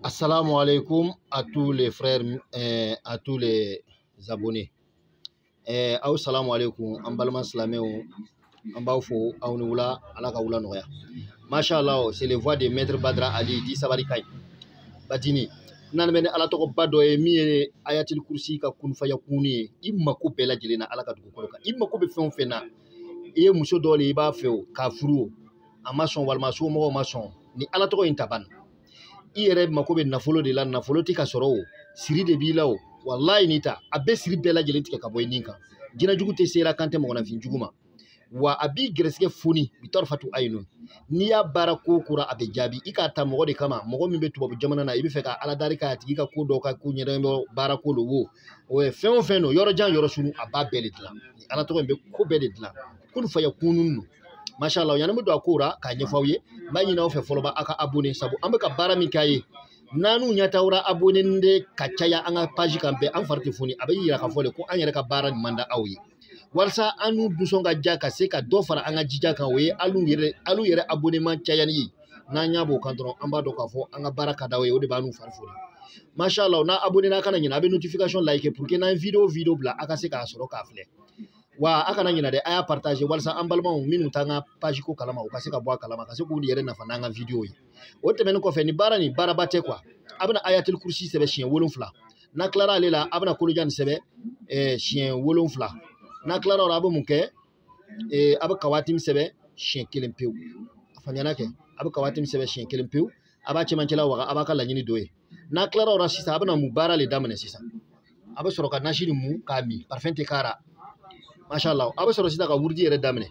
Assalamu alaikum à tous les frères, à tous les abonnés. Aw salamu alaikum an balima silamɛw, an b'aw fo aw ni wula, Ala ka wula nɔgɔya. Masha Allah, c'est les voix de Maître Badra Ali di Sabari Kay. Badini, n'an bɛ ni Ala tɔgɔba dɔ ye min ye Ayatul Kursi ka kun fayakuni ye, i mako bɛɛ lajɛlen na Ala ka dugukolo kan. I mako bɛ fɛn o fɛn na, i ye muso dɔ le i b'a fɛ o k'a furu o, a ma sɔn walima somɔgɔw ma sɔn, ni Ala tɔgɔ in ta ban. I yɛrɛ mako bɛ nafolo de la, nafolo tɛ ka sɔrɔ o, siri de b'i la o, walayi n'i ta a bɛ siri bɛɛ lajɛlen tigɛ ka bɔ i nin kan. Jinɛ jugu tɛ sera kan tɛ mɔgɔninfin jugu ma, wa a b'i gɛrɛsɛgɛ foni bi tarfatu ayinun. N'i y'a baara ko kura a bɛ jaabi. I k'a ta mɔgɔ de kama, mɔgɔ min bɛ tubabu jamana na, i bɛ fɛ ka Ala dari k'a tigi ka ko dɔ ka ko ɲɛdɔn baara ko lo wo, o ye fɛn o fɛn don, yɔrɔ jan yɔrɔ surun, a b'a bɛɛ de dilan. Ni Ala tɔgɔ in bɛ ko bɛɛ de dilan. Kun fayakunun don. Masha Allah, yanni n bɛ don a ko la k'a ɲɛfɔ aw ye, n b'a ɲini aw fɛ fɔlɔ ba aw ka abonné, sabu an bɛ ka baara min k'a ye, n'an ɲɛ t'aw la abonné de ka caya an ka page kan bɛɛ, an fari tɛ foni, a bɛ yira k'a fɔ de ko an yɛrɛ ka baara nin man di aw ye. Walasa an n'u dusɔn ka ja ka se ka dɔ fara an ka jija kan, o ye alu yɛrɛ abonnement cayali ye. N'an ɲɛ b'o kan dɔrɔn, an b'a dɔn k'a fɔ an ka baara ka d'aw ye, o de b'an n'u fari foni. Masha Allah, n'a abonné n'a kana ɲinɛ, a bɛ notification like pour que n'an ye vidéo bila, a ka se k'a sɔrɔ k'a filɛ. Wa a kana ɲinɛ dɛ, a y'a partager walasa an balimaw minnu t'an ka page ko kalama, u ka se ka bɔ a kalama, ka se k'u yɛrɛ nafa n'an ka vidéo ye. O tɛmɛnen kɔfɛ, ni baara nin baaraba tɛ quoi. A bɛna Ayatul Kursi sɛbɛn siɲɛ 7. N'a tilara ale la, a bɛna kolojan nin sɛbɛn siɲɛ 7. N'a tilara o la, a bɛ mun kɛ? A bɛ kawatim sɛbɛn siɲɛ 1 pewu. A faamuyana kɛ? A bɛ kawatim sɛbɛn siɲɛ 1 pewu. A b'a cɛmancɛla waga, a b'a ka laɲini dɔ ye. N'a tilara o la sisan, a bɛna mun baara le daminɛ sisan? A bɛ sɔrɔ ka nasi nin mun k'a min, parfum tɛ k'a la. Masha Allah, a bɛ sɔrɔ sisan ka wurudi yɛrɛ daminɛ.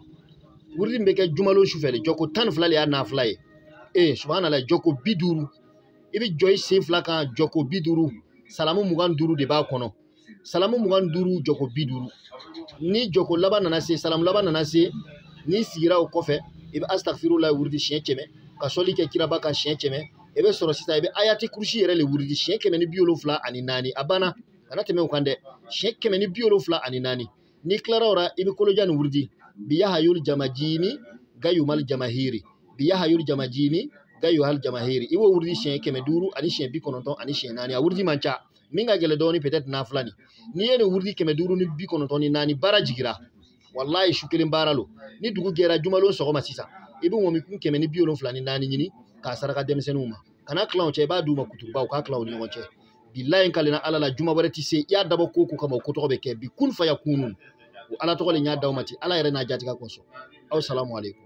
Wurudi min bɛ kɛ jumalon sufɛ de, jɔko 12 le y'a nafila ye. Subhanallah, jɔko 50. I bɛ jɔ i sen fila kan jɔko 50. Salamu 25 de b'a kɔnɔ. Salamu 25 jɔko 50. Ni jɔko laban nana se, salamu laban nana se, n'i sigira o kɔfɛ, i bɛ astaghfirullah wurudi siɲɛ 100, ka sɔli kɛ kiraba kan siɲɛ 100. I bɛ sɔrɔ sisan i bɛ ayati kurusi yɛrɛ le wurudi siɲɛ 174. A banna, kana tɛmɛ o kan dɛ. Siɲɛ 174. N'i tilara o la, i bɛ kolojan nin wurudi. Bi yahayul jamajimi gayumal jamahiri. Bi yahayul jamajimi gayuhal jamahiri. I b'o wurudi siɲɛ 500 ani siɲɛ 90 ani siɲɛ 4. A wurudi man ca. Min ka gɛlɛn dɔɔni peut-être nafila nin. N'i ye nin wurudi 594, baara jigira. Walayi su kelen baara lo. Ni dugu jɛra jumalon sɔgɔma sisan, i bɛ ŋɔmikun 174 ɲini k'a saraka denmisɛnninw ma. Kana tila o cɛ, i b'a d'u ma kuturubaw, k'a tila u ni ɲɔgɔn cɛ. Bilayi kalenna Ala la, juma wɛrɛ tɛ se. I y'a dabɔ ko kama, o ko tɔgɔ bɛ kɛ bi kun fayakunun. O Ala tɔgɔ le n y'a d'aw ma ten, Ala yɛrɛ n'a jatigɛ kosɔn. Aw salamu alaikum.